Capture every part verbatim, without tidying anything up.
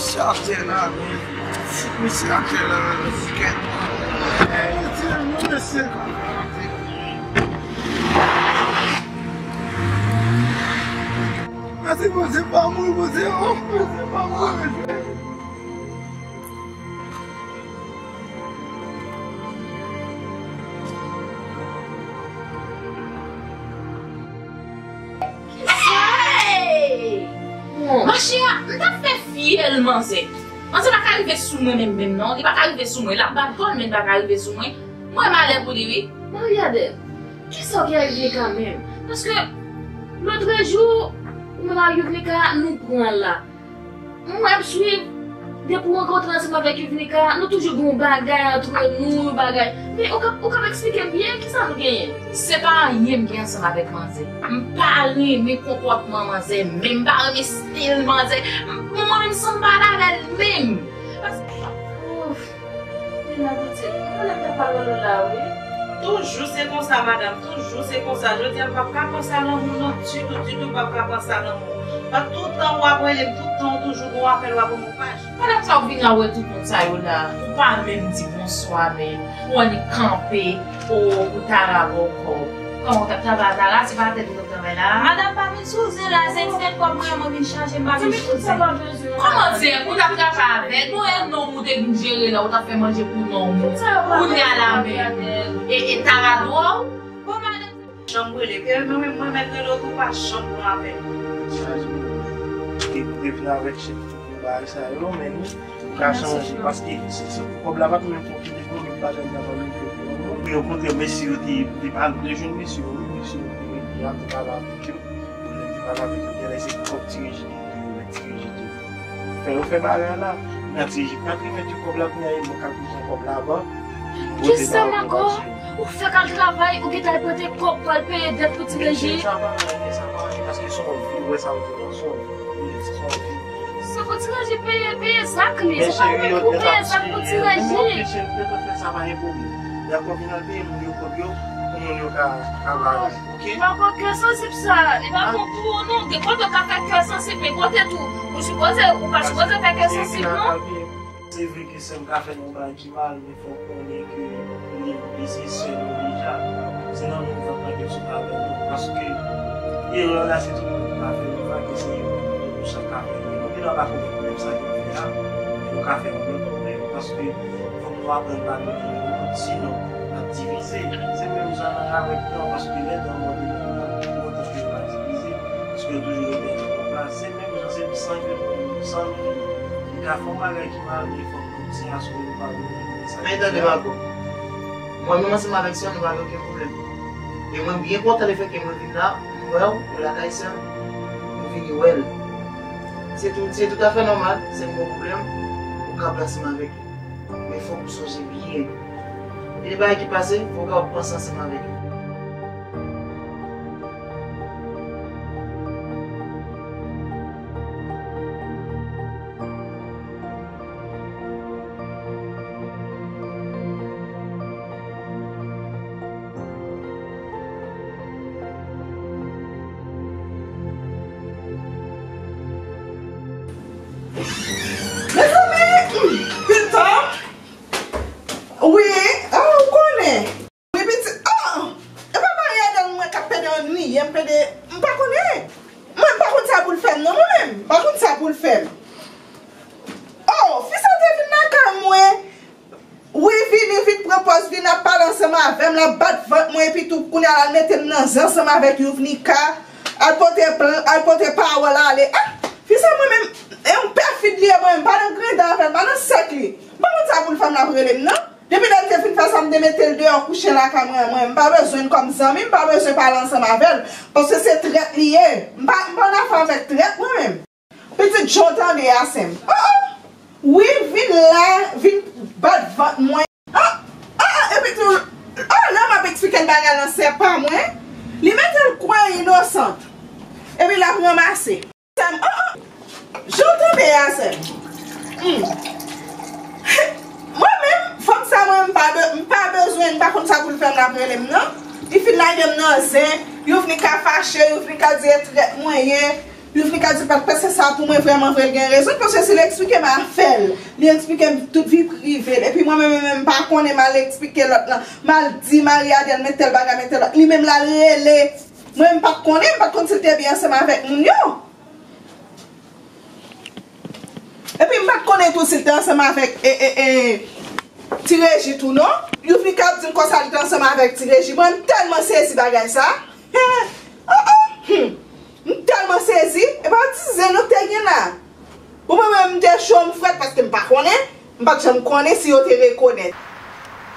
Misye atè la, men. Fout misye atè la, men. Kèt. Ey, misye, non, mesye. Mèsi, Bondye, pa mouri, Bondye, oh, Bondye, pa mouri. Hey! Machè, m t ap fè fyèl manzè. Manzè pa ka rive sou mwen menm, menm non. Li pa ka rive sou mwen. L ap bat kò l, men li pa ka rive sou mwen. Mwen malè pou li, wi. Mariadèl, kisa w gen ak Vnika menm? Paske lòtrejou, ou menm ak Yuvnika, nou pran la. Mwen ap swiv. Depi w rankontre ansanm avèk Yuvnika, nou toujou gen yon bagay antre nou, yon bagay. Men ou ka, ou ka eksplike m byen kisa nou genyen? Se pa anyen m gen ansanm avèk manzè. M pa renmen konpòtman manzè, men m pa renmen stil manzè. M, mwen menm, san m pale avè l menm. Paske, ouf. Mila, Bondye, m konnen m t ap pale w la, wi. Toujou se konsa, madanm, toujou se konsa. Jodi a, m p ap ka panse a lanmou, non, ditou, ditou, m p ap ka panse a lanmou. Pandan tout tan w ap rele m, tout tan w toujou gon apèl, w ap ban m yon paj. Pandan sa, w vin la wè tout moun sa yo la, ou pa menm di bonswa, men ou annik kanpe, ou, ou Tara ba w kòb. Kòman w t ap travay a, Tara? Se pa tèt ou t ap travay la a? Madanm, pa vin sou zen la, se ti tèt kòb mwen an mwen vin chaje, m pa vin sou zen. Kòman zen? Ou t ap travay avè l, non, e nonm ou te vin jere la, ou t ap fè manje pou nonm ou. Kounye a la menm, e, e Tara dwòl. Bon, madanm. Janm rele. Ke mwen, mwen mèt rele w tou, pa janm pran apèl. Chaje. Te, te vin avèk chèf tout bagay sa yo, men nou, nou ka chanje, paske se, se, kòb la pa t menm pou kite pou nou, bagay la pa menm pou nou. Okontrè, mesye yo te, te pa, te jwenn mesye yo, wi, mesye yo te, te ap te pale avèk yo. Lè te pale avèk yo, genlè se kòb ti Reji te, te remèt ti Reji te. Fè yo fè bagay la. Nan ti Reji pa t remèt yo kòb la, kounye a e mwen k ap bezwen kòb la avan. Kisa m ankò? Ou fèk al travay, ou gentan al prete kòb pou al peye dèt pou ti Reji. Sa pa anyen, sa pa anyen, paske se yon vi, ou wè sa ou te nan, se yon vi, se yon vi. Se pou ti Reji peye, peye zak li. Se pa ou menm pou peye zak pou ti Reji. Mesye, yo te fè sa pa gen pwoblèm. Dakò, vin al peye moun yo kòb yo, pou moun yo ka, ka bagay. Ok. Li pa bon kè sansib sa. Li pa bon pou ou non. Gen kote w ka fè kè sansib, men kote tou, ou sipoze, ou pa sipoze fè kè sansib non. Se vre ke sè m ka fè yon bagay ki mal, men fò w konnen ke li, li se sè nou deja. Se nan menm vant la ke l sot avè nou. Paske erè la, se tout moun ki ka fè, nou pa ke se yo, nou chak ka fè. Nou genlè pa komèt menm sa ke nou fè a, men nou ka fè yon lòt erè. Paske fòk nou aprann pa nou, sinon n ap divize. Se menm jan avèk dan, paske lè dan mòde nou, nou kontan ke yo pa divize, paske yo toujou rete nan menm plas. Se menm jan, se san ke nou, san nou, li ka fè yon bagay ki mal, men fòk nou di aske nou padone, men sa. Men tande, Marco, mwen menm ansanm avèk sè m, nou pa gen okenn pwoblèm. E mwen byen kontan lefètke mwen vin la, m wè w, ou lakay sè m, m vini wè l. Se tou, se toutafè nòmal, sè m gon pwoblèm, ou ka pale ansanm avèk li. Men fòk ou sonje byen. Gen de bagay ki pase, fò w ka panse ansanm avèk yo. Mezanmi, hmm, pita. Wi, ah, ou konnen. Wi, pitit, ah, e pa Maria Adèle mwen k ap pede annuiye m, pede, m pa konnen. Mwen, m pa konn sa pou l fè m, non, mwen menm. M pa konn sa pou l fè m. Oh, fi sa te vin lakay mwen. Wi, vini, vin pran pòz, vin ap pale ansanm avè m, l ap bat vant mwen, epi tou, kounye a la, l mete m nan zen ansanm avèk Youvnika, al pote pl-, al pote pawòl ale. Ah, fi sa mwen menm, e yon pèfid li ye, mwen, m pa nan grendè avè l, m pa nan sèk li. M pa konn sa pou l fè m, l ap rele m, non. Depi lè l te fin fè sa, m te mete l deyò kouche lakay mwen, mwen, m pa bezwen l kòm zanmi, m pa bezwen pale ansanm avè l, paske se trèt li ye. M pa, m pa nan afè avèk trèt, mwen menm. Pitit, jan w tande a, sè m. Oh, oh. Wi, vin la, vin bat vant mwen. Oh, oh, oh, epi tou, oh, lè m ap eksplike l bagay lan, sè pa mwen. Li mete l kwè inosant. Epi l ap ranmase. Sè m, oh, oh. Jan w tande a, sè m. Hmm. Mwen menm, fanm sa, mwen, m pa be-, m pa bezwen, m pa konn sa pou l fè m, l ap rele m, non. Li fin lage m nan zen, Youvnika fache, Youvnika di e trèt mwen ye. Youvnika di l pa t panse sa pou mwen, vrèman vre, l gen rezon l, paske si l eksplike m afè l, li eksplike m tout vi prive l, epi mwen menm, menm, m pa konnen, m al eksplike lòt lan, m al di Marie Adèle, men tèl bagay, men tèl lòt, li menm l al rele. Mwen, m pa t konnen, m pa t konn si l te byen ansanm avèk moun yo. Epi m pa t konnen tou si l te ansanm avèk, e, e, e, Ti Reji tou, non. Youvnika ap di m konsa li te ansanm avèk Ti Reji. Mwen, m tèlman sezi bagay sa. Oh, oh, hmm. M tèlman sezi. E pa ti zen nou te gen la. Bon, mwen menm, m te cho, m frèt, paske m pa konnen. M pa t janm konnen si yo te rekonèt.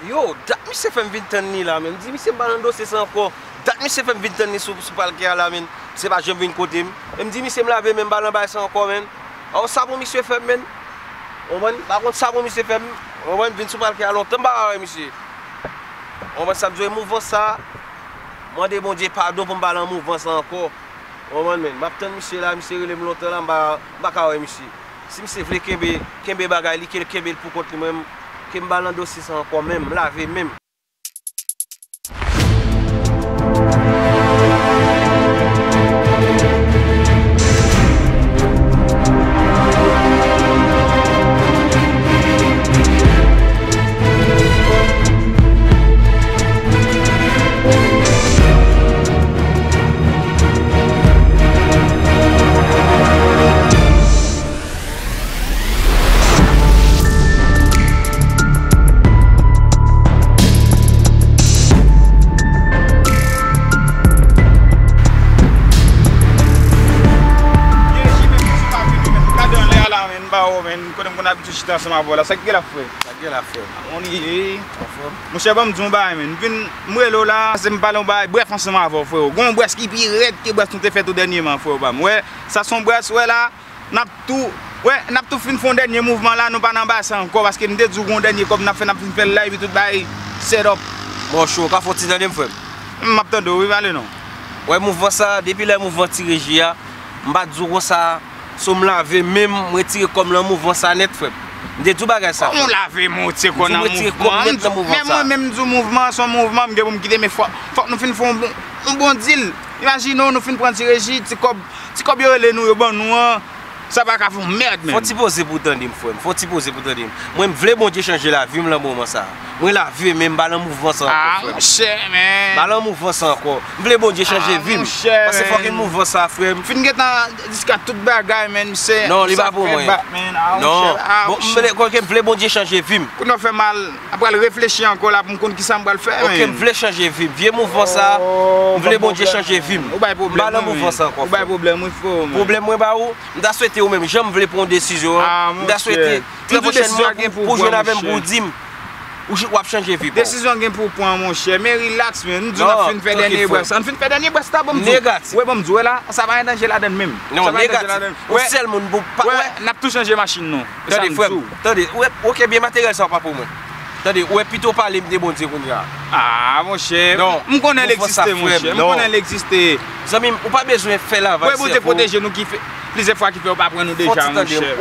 Yo, dat misye fè m vin tann li la, men m di misye m pa nan dosye sa ankò. Dat misye fè m vin tann li sou, sou palkè a la, men misye pa janm vin kote m. E m di misye m lave men m pa nan bay sa ankò, men. Aw, sa pou misye fè m, men. Ou konprann? Pa kont sa pou misye fè m. Ou konprann? Vin sou palkè a lontan m pa ka wè misye. Ou konprann sa m di w? E mouvman sa, mande Bondye padon pou m pa nan mouvman sa ankò. Ou konprann, men? M ap tann misye la, misye rele m lontan la, m pa, m pa ka wè misye. Si misye vle kenbe, kenbe bagay li, ke l kenbe l pou kont li, mwen, ke m pa nan dosye sa ankò, men m lave men m. Gade anlè a la, men, m ba ou, men, kote m konn abitye chita ansanm avè w la. Sa k gen la, frè? Sa k gen la, frè? Monchè, ban m di w yon bagay, men. M vin, m rele w la, se m pale yon bagay brèf ansanm avè w, frè. Gen yon brèf ki pi rèd ke brèf nou te fè tou dènyèman, frè, ba m. Wè, sa se yon brèf, wè la. N ap tou, wè, n ap tou fin fè yon dènye mouvman la, nou pa nan bagay sa ankò, paske m te di w gen yon dènye kòb n ap fè, n ap fin fè l la, epi tout bagay set up. Mòcho, w ka fè yon ti tande m, frè m? M ap tande w, wi, pale non. Wè, mouvman sa, depi lè mouvman Ti Reji a, m pa t di w konsa, so m lave men m, m retire kò m nan mouvman sa nèt, frè m. M te di w bagay sa, frè m. Kòman w lave men w retire kò w nan mouvman? Men mwen menm, m di w mouvman an se yon mouvman, m gen pou m kite, men fò, fòk nou fin fè yon bon, yon bon deal. Imajine w, nou fin pran Ti Reji, ti kòb, ti kòb yo rele nou, yo ban nou an. Sa pa ka fè yon mèd, menm. Fò ti poze pou w tande m, frè m. Fò ti poze pou w tande m. Mwen, m vle Bondye chanje lavi m lan moman sa a. Mwen lave men m pa nan mouvman sa ankò, frè m. Ah, monchè, men. M pa nan mouvman sa ankò. M vle Bondye chanje vi m. Ah, monchè, men. Paske fòk gen mouvman sa, frè m. Fin gentan diskite tout bagay, men, misye. Non, li pa pou mwen. Non. Bon, m vle, m vle Bondye chanje vi m. Kounye a w fè mal. Apre l reflechi ankò la pou m konn kisa m pral fè, men. Ok, m vle chanje vi m. Vye mouvman sa, m vle Bondye chanje vi m. Ou bay pwoblèm, wi. M pa nan mouvman sa ankò, frè m. Ou bay pwoblèm, wi, frè m. Pwoblèm mwen ba ou, m ta swete ou menm jan m vle pran yon desizyon an. M ta swete trè pwochènman pou, pou jwenn avè m pou w di m ou j-, w ap chanje vi pa w. Desizyon gen pou w pran, monchè. Men rilaks, men. M di w n ap fin fè dènye brès. Ann fin fè dènye brès la, ban m di w. Wè, ban m di w, wè la, sa pa gen danje ladann menm. Non, negatif. Ou sèl moun pou pa wè. N ap tou chanje machin nou. Tande, frè m. Tande. Wè, ok, byen materyèl sa w pa pou mwen. Tande, ou wè, pito w pale m de Bondye kounye a. Ah, monchè. Non, m konnen l egziste, monchè. M konnen l egziste. Zanmi m, ou pa bezwen fè lavaj sèvo. Wè, Bondye pwoteje nou ki fè, plizyè fwa ki fè yo pa pran nou deja, monchè.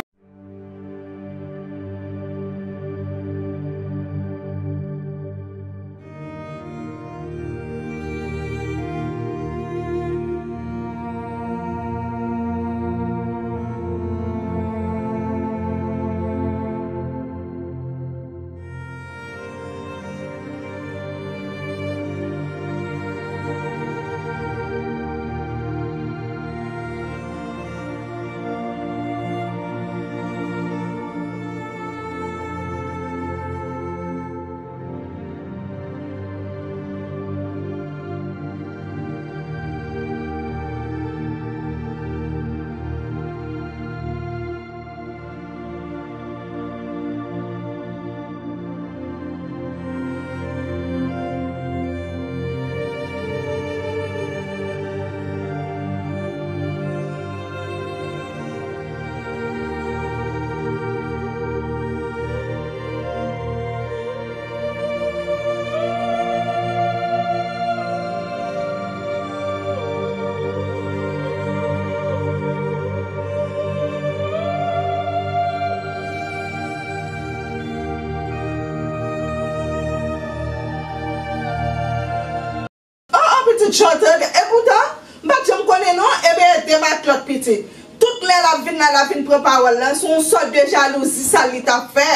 Oh, oh, pitit chòtè, epoutan, m pa t janm Konnen non, ebyen, ede m ak lòt pitit. Tout lè l ap vin la, l ap vin pran pawòl la, se yon sòt de jalouzi sa li t ap fè.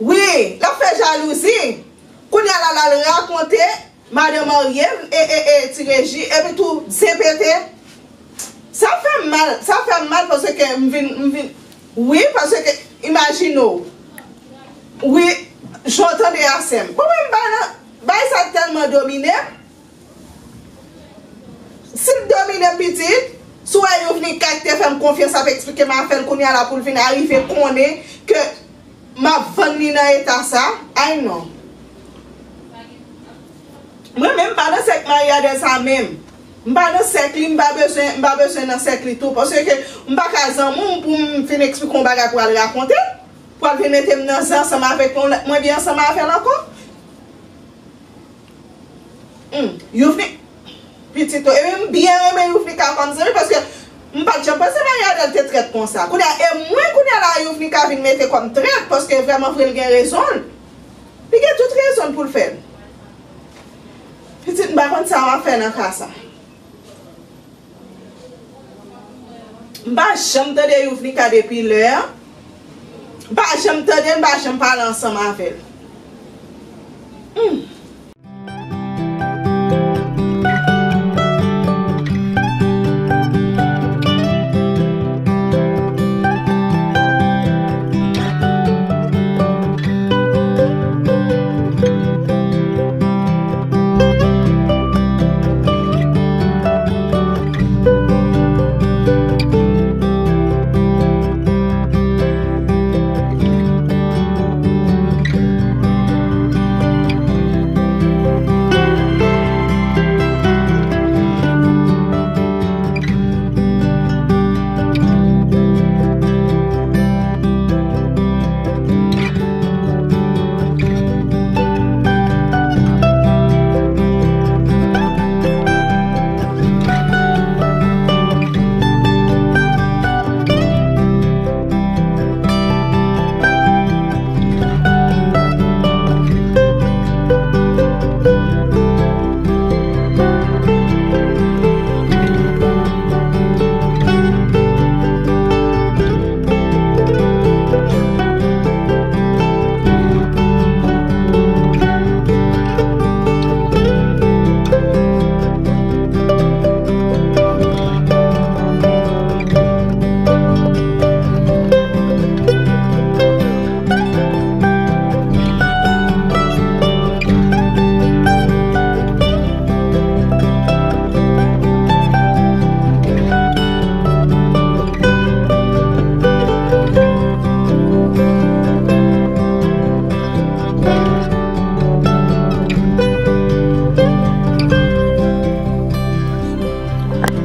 Wi, l ap fè jalouzi. Kounye a la, l al rakonte madan marye, e, e, e, Ti Reji, epi tou, zen pete. Sa fè m mal, sa fè m mal paske m vin, m vin, wi, paske, imajine w. Wi, jan w tande a sè m. Bon, mwen, m pa nan, bagay sa tèlman domine m. Si l domine m pitit, si w wè Youvnika ki te fè m konfyans ap eksplike m afè l kounye a la pou l vin arive konnen ke m ap vann li nan eta sa, ay non. Mwen menm m pa nan sèk Marie Adèle sa menm. M pa nan sèk li, m pa bezwen, m pa bezwen nan sèk li tou. Paske m pa ka zanmi w pou m fin eksplike yon bagay pou al rakonte l, pou al vin mete m nan zan ansanm avèk yon lòt, mwen byen ansanm avè l ankò. Hmm, Youvni-, pitit ou, epi m byen renmen Youvnika kòm zanmi, paske m pa t janm panse Marie Adèle te trèt konsa. Kounye a, e mwen, kounye a la, Youvnika vin mete kòm trèt, paske vrèman vre, l gen rezon l. Li gen tout rezon l pou l fè l. Pitit, m pa konn sa m ap fè nan ka sa. M pa janm tande Youvnika depi lè a. M pa janm tande l, m pa janm pale ansanm avè l. Hmm.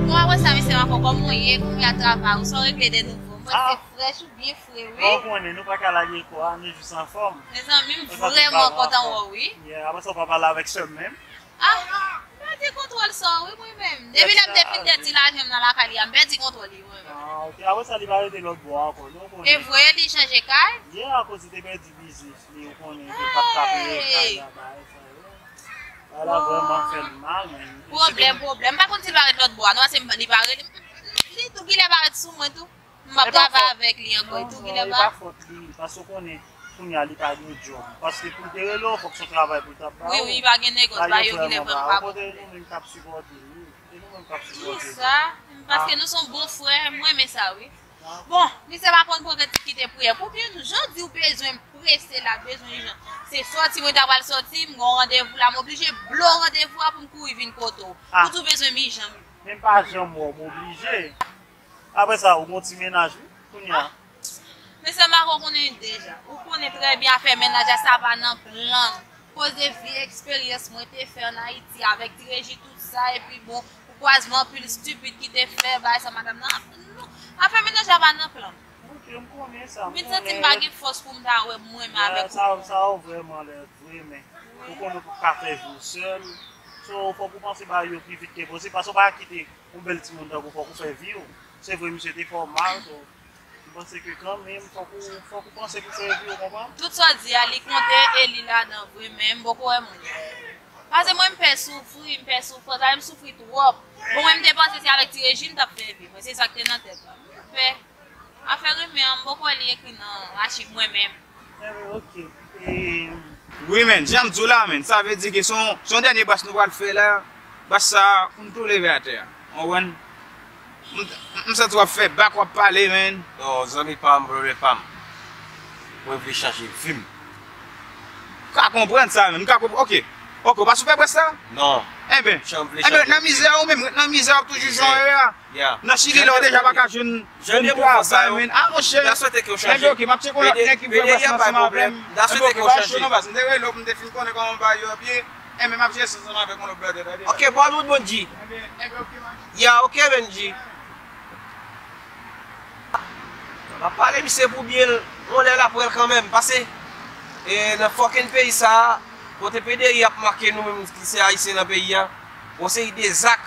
Bon, apre sa, mesye Marco, kòman w ye? Kòman travay ou? Sa w regle de nouvo? Mwen se frèch ou byen fre, wi. Bon, konnen, nou pa ka lage kò a, nou jis anfòm. Mezanmi, m vrèman kontan wè w, wi. Yeah, apre sa, w pa pale avèk sè m menm? Ah, m pèdi kontwòl sa, wi, mwen menm. Depi lè m te fin tèt ti lajan m nan lakay li a, m pèdi kontwòl li, mwen menm. Ah, ok. Apre sa, li pa rete lòt bò a ankò, non, konnen. E vre, li chanje kay? Yeah, akoz li te pèdi biznis li, ou konnen, li pa t ka peye kay la, bagay sa yo. Bagay la vrèman fè m mal, men. Pwoblèm, pwoblèm. M pa konn si l pa ret lòt bò a, non, paske m, li pa rele m. Li tou genlè parèt sou mwen, tou. M ap travay avèk li ankò, li tou genlè pa. Non, non, e pa fòt li, paske w konnen, kounye a, li pa gen djòb. Paske pou l te rele w, fòk se yon travay pou l t ap ba ou. Wi, wi, li pa gen negòs, pa yo genlè vrèman pa bon. Kote nou menm k ap sipòte l, wi. E nou menm k ap sipòte l. Kisa? Paske nou se yon bon frè, mwen renmen sa, wi. Bon, misye pa konn pran kite priyè pou byen tou. Jan di w bezwen prese la, bezwen ijan. Se sòti mwen ta pral sòti, m gon randevou la, m oblije blo randevou a pou m kouri vin kote w. Ou tou bezwen m ijan. Men m pa janm wè w, m oblije. Apre sa, ou gon ti mennaj, wi, kounye a. Mesye Marco konnen deja. Ou konnen trè byen afè mennaj la, sa pa nan plan m. Koze vye eksperyans mwen te fè ann Ayiti avèk Ti Reji, tout sa, epi bon, pou kwazman anpil stipid ki te fè, bagay sa, madanm nan, non, afè mennaj la pa nan plan m. Ok, m konnen sa, m konnen. M vin santi m pa gen fòs pou m ta wè mwen menm avèk ou. Sa, sa ou vrèman lèd vre, men ou konnen ou p ap ka fè vi w sèl. So, fòk ou panse bagay yo pi vit ke posib, paske ou pa ka kite yon bèl timoun tankou w, fòk ou fè vi w. Se vre, misye te fè w mal, so, m panse ke kanmenm, fòk ou, fòk ou panse pou fè vi w, ou konprann? Tout sa w di a, li konte e li ladan vre, men m poko wè moun nan. Paske mwen, m pè soufri, m pè soufrans, sa, m soufri twòp. Bon, mwen, m te panse se avèk ti Reji m t ap fè vi mwen, se sa k te nan tèt mwen. M pè. Afè renmen an, m poko wè li ekri nan achiv mwen menm. Anben, ok. E, wi, men, jan m di w la, men, sa vle di ke se yon, se yon dènye bas nou pral fè la. Bas sa a, pou n tou leve atè a. Ou konprann? M, m santi w ap fè bak, w ap pale, men. Non, zanmi pa m, brother pa m. Mwen vle chanje vi m. M ka konprann sa, men. M ka konprann. Ok. Ok, w pa sou fè bas sa? Non. Enben, enben, nan mizè a, ou menm, nan mizè a, w ap toujou jan w ye a. Nan Chili la, w deja pa ka jwenn travay, men. A, monchè. Enben, ok, m ap tcheke yon lòt nèg ki vle bas ansanm avè m. Enben, ok, pa cho non, bas. M te rele w pou m te fin konnen kòman bagay yo ap ye. Enben, m ap jere sa ansanm avèk yon lòt brother, tande. Ok, Bollywood, Bon G. Enben, enben, ok, man. Ya, ok, Benji. M ap pale misye pou byen l, yon lè l ap wè l kanmenm. Pase, e, nan fucking peyi sa a, kote P D I ap make nou menm ki se Ayisyen nan peyi a, yon seri de zak,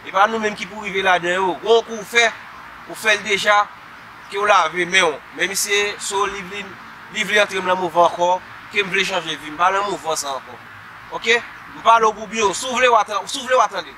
e pa nou menm ki pou rive ladan yo. Gon kou w fè, ou fè l deja, ke w lave men w. Men misye, so li vle, li vle antre m nan mouvman ankò, ke m vle chanje vi m. M pa nan mouvman sa ankò. Ok? M pale w pou byen w. Si w vle w a tan-, si w vle w a tande.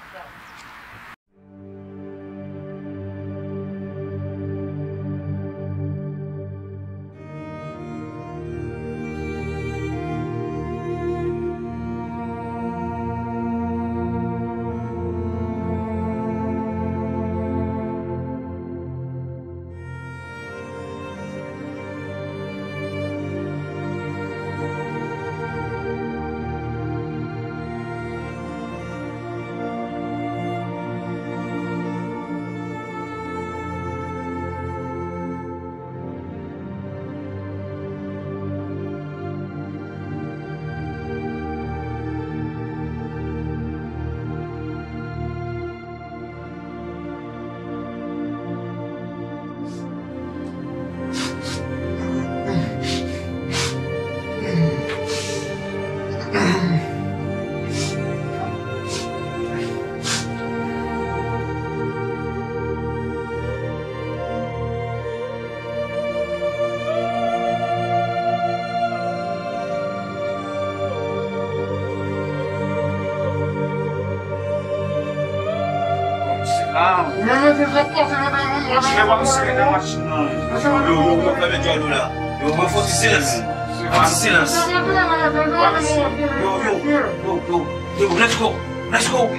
Yo, yo, yo, yo, yo, let's go, let's go.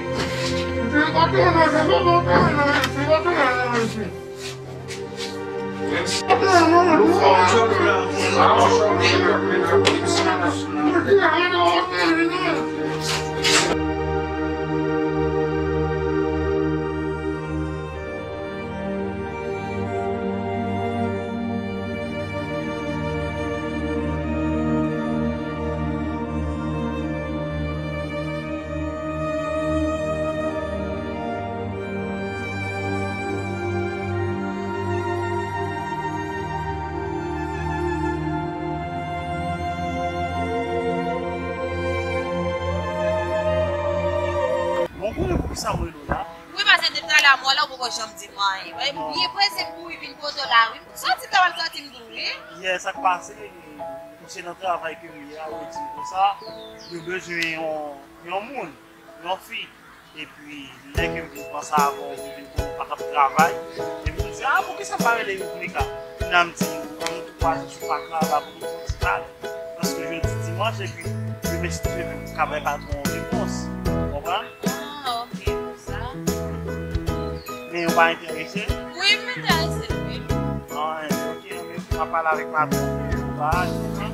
Bon, konnen poukisa mwen la? Wi, paske depi talè a m wè la, ou poko janm di m anyen. Li prese m kouri vin kote w la, wi. Soti ta w al soti m tou, wi. Yè, sa k pase, misye nan travay ke m ye a, yo di m konsa, yo bezwen yon, yon moun, yon fi. Epi, lè ke m vin panse avè w, m vin konn ou pa t ap travay. Epi, m di, a, poukisa m pa rele Youvnika? Kounye a m di, ann nou tou kwaze sou paka la pou nou fè yon ti pale. Paske jodi dimanch, epi, demen si Dye vle, m ka bay patwon yon repons. Ou konprann? Ah, ok, pou sa. Men ou pa enterese? Wi, m enterese, wi. Ah, ok, ok, m ap pale avèk patwon, ok, ou pa, ou konprann?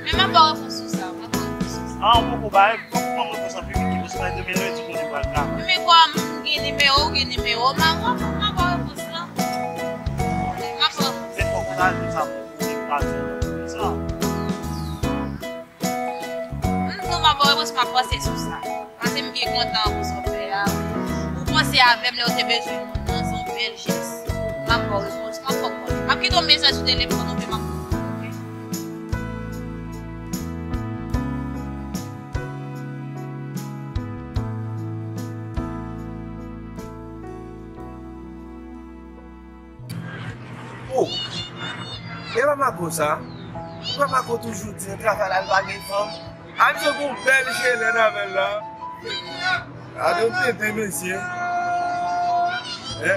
Men m ap ba w repons sou sa, m ap ba w repons sou sa. Ah, ou poko bay, fòk ou ban m repons an piblik, paske demen lendi, kote m pral travay. Men kòm m gen nimewo w, gen nimewo m, m ap, m ap ba w repons lan. M ap ba w repons. Men fòk ou ta di m sa pou, pou m pa di w konsa. M di w m ap ba w repons, m ap panse sou sa. Paske m byen kontan pou sa w fè a. Ou panse avè m lè w te bezwen moun nan, se yon bèl jès. M ap ba w repons, m ap fè w konnen. M ap kite yon mesaj sou telefòn ou, epi m ap, oke? Oh! E pa Marco sa? Ou kwè Marco toujou di nan travay la, l pa gen fanm? A, misye gon bèl chelèn avè l la. Gade yon tenten, mesye. Eh, eh.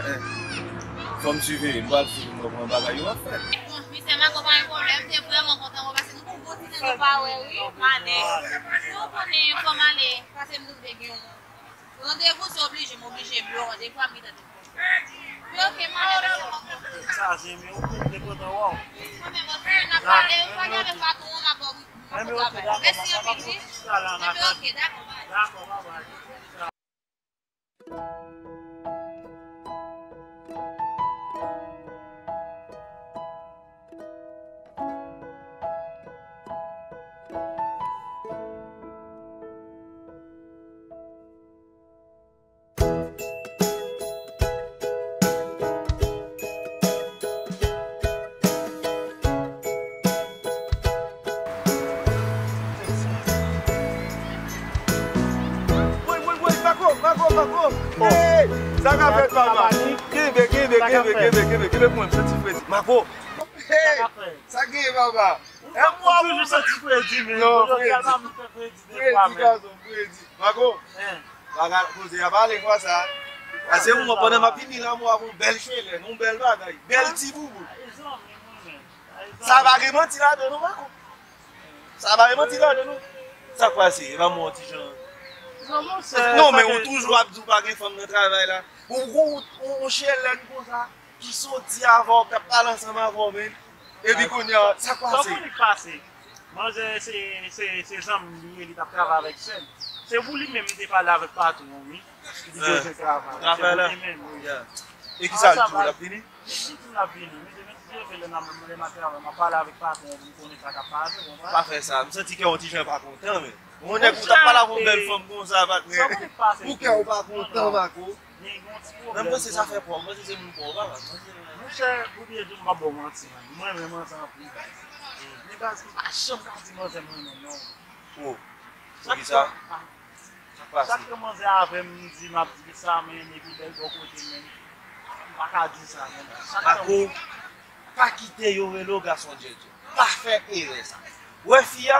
Fò m siveye, m pral siveye, m pral pran bagay yo ap fè. Bon, misye, m akonpanye pwoblèm, m te vrèman kontan, paske nou gon bon ti tan nou pa wè, wi, m ale. Si w konnen, fò m ale, paske m te gen yon randevou, se oblije, m oblije, blo, defwa m gentan Mwen oke, m ale, mwen se mwen kontan. Sa, Jimmy, ou te kontan, waw. Mwen menm oke, n ap pale, ou pale avèk patwon an, m ap ba w, m ap ba w travay. Mèsi anpil, wi. Epi oke, dakò, bye. Dakò, bye bye. Woy, woy, woy, Mako, Mako, Mako. Hey, sa k ap fèt, papa? Kenbe, kenbe, kenbe, kenbe, kenbe, kenbe pou mwen, m santi fredi. Mako. Hey, sa k genyen, papa? Ou toujou santi fredi, men. Non, fredi. Fredi, gason, fredi. Mako, bagay koze a pale fwa sa. Pase mwen pandan m ap vini la, mwen ap yon bèl chelèn, yon bèl bagay, bèl ti boubou. Sa pa gen manti ladan non, Mako. Sa pa gen manti ladan non. Sa k pase? E pa mwen yon ti jan. Non, men ou toujou ap di w pa gen fanm nan travay la. Ou, ou, ou, ou chelèn konsa. Ki soti avè w, k ap pale ansanm avè w, men. Epi kounye a, sa k pase? Sa w konnen k pase? Manzè se, se, se zanmi m li ye, li t ap travay avèk sè m. Se pou li menm m te pale avèk patwon an, wi. Li bezwen travay. Se pou li menm, wi. E kisa l di w, l ap vini? Li di m l ap vini. Mesye, men si Dye vle, lè m ap, lè m ap travay, m ap pale avèk patwon an pou m konnen sa k ap pase, w konprann? Pa fè sa. M santi kè w ti jan pa kontan, men. Yon nèg ou t ap pale avè yon bèl fanm konsa, patnè. Pou kè w pa kontan, Mako. Gen yon ti pwoblèm. Mwen panse sa fè pwa, mwen panse se moun pwa, papa. Monchè, pou byen di w, m p ap ba w manti, man. Mwen renmen manzè anpil, baz. Men baz, m pa janm ka di manzè m renmen m, non. Oh, poukisa? Sa k pase? Chak ke manzè avè m, m di, m ap di sa, men epi bèl bò kote, men m pa ka di sa, men. Mako, pa kite yo rele w gason djèdjè. Pa fè erè sa. Wè fi a,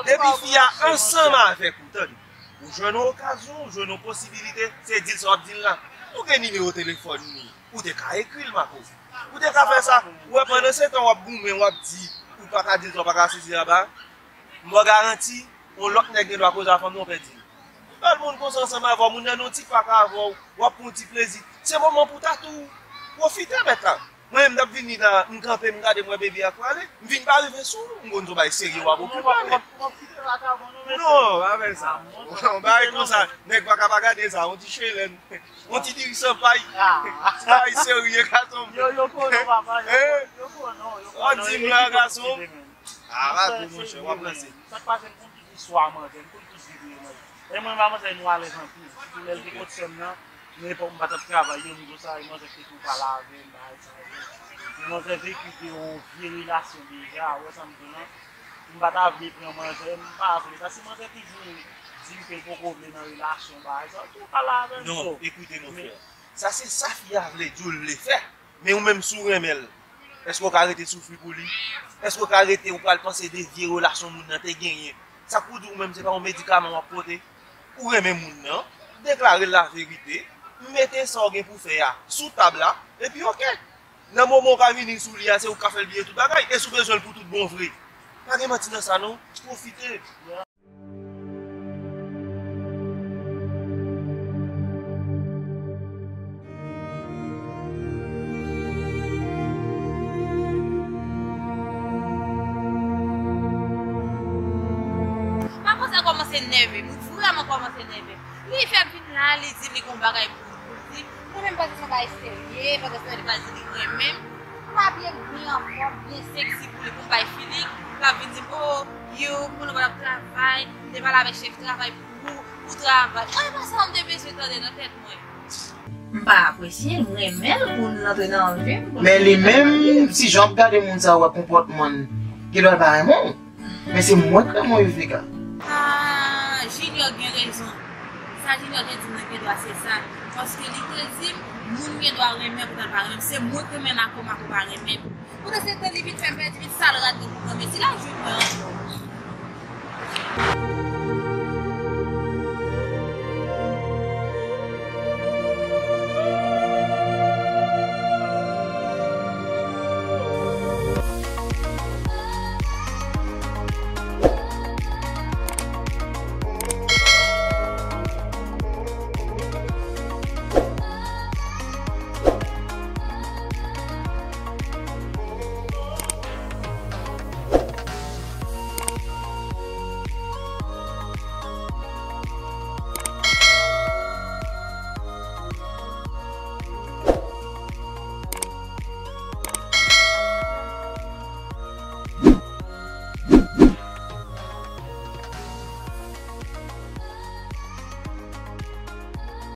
depi fi a ansanm avèk ou, tande, ou jwenn yon okazyon, ou jwenn yon posibilite, se di l sa w ap di l la. Ou gen nimewo telefòn li, ou te ka ekri l, Mako. Ou te ka fè sa. Ou wè, pandan se tan w ap goumen, w ap di, ou pa ka di l sa, w pa ka sezi anba. M ba w garanti, yon lòt nèg gen dwa koze a fanm nan, w pèdi l. Bèl moun konsa ansanm avè w, moun nan nan yon ti pak avè w, w ap pran yon ti plezi. Se moman pou w ta tou pwofite, mèt la. Mwen menm, m t ap vini la, m kanpe, m gade, m wè bebe a prale, m vin pa rive sou ou, m konn se yon bagay serye w ap okipe w avè l. Non, pa fè sa. Yon bagay konsa, nèg pa ka pa gade sa, yon ti chelèn, yon ti diri san pay. Ti bagay serye, gason m. Yo, yo konnen w, papa, yo konnen w, yo konnen w. Ou di m la, gason m. Ah, pa tou, monchè, w ap ranse. Sa k pase, m konn tout istwa manzè, m konn tout vye manzè. E mwen, manzè, nou alèz anpil. Sitou lè l te kot sè m nan, nan epòk m pa t ap travay, yo, m di w sa, e manzè te tou pale avè m, bagay sa yo. E manzè vekite yon vye relasyon deja, ou wè sa m di w lan. M pa ta vle pran manzè, m pa vle. Paske manzè toujou di m ke l poko vle nan relasyon, bagay sa yo, tou pale avè m. Non, tou. Ekoute, mon frè. Sa se sa fi a vle di w l vle fè. Men ou menm, si w renmen l, èske w ka rete soufri pou li? Èske w ka rete, ou pral panse de vye relasyon moun nan te genyen? Sa k pou di w menm, se pa yon medikaman w ap pote? Ou renmen moun nan, deklare l laverite, mete sa w gen pou fè a sou tab la, epi oke. Nan moman w ka vini sou li a, se ou k ka fè l bliye tout bagay, e si w bezwen l pou tout bon vre. Pa gen manti nan sa non, pwofite. Mako sa kòmanse nève m, wi, vrèman kòmanse nève m. Li fè m vin la, li di m li gon bagay pou, pou l di. Mwen menm, m panse se yon bagay serye, m panse se yon bagay li pral di li renmen m. M abye m byen anfòm, byen seksi pou li, pou m bay filik. L ap vin di m, "Oh, yo, m konnen w pa t ap travay, m te pale avèk chèf travay pou ou, ou travay." Ah, e pa sa m te bezwen tande nan tèt mwen. M pa apresye l, m renmen l pou l antre nan vi m, pou l... Men li menm, si jan w ap gade moun sa a, w wè konpòtman l, gen dwa l pa renmen w. Men se mwen k renmen w, Yuvika. Ah, Junior gen rezon. Sa Junior te di m nan gen dwa se sa. Paske li te di m, moun gen dwa renmen m, poutan l pa renmen m. Se mwen k renmen Mako, Mako pa renmen m. Poutan se te li vin fè m pèdi vit, sa l rate pou mwen, men si l al jwenn mwen ankò.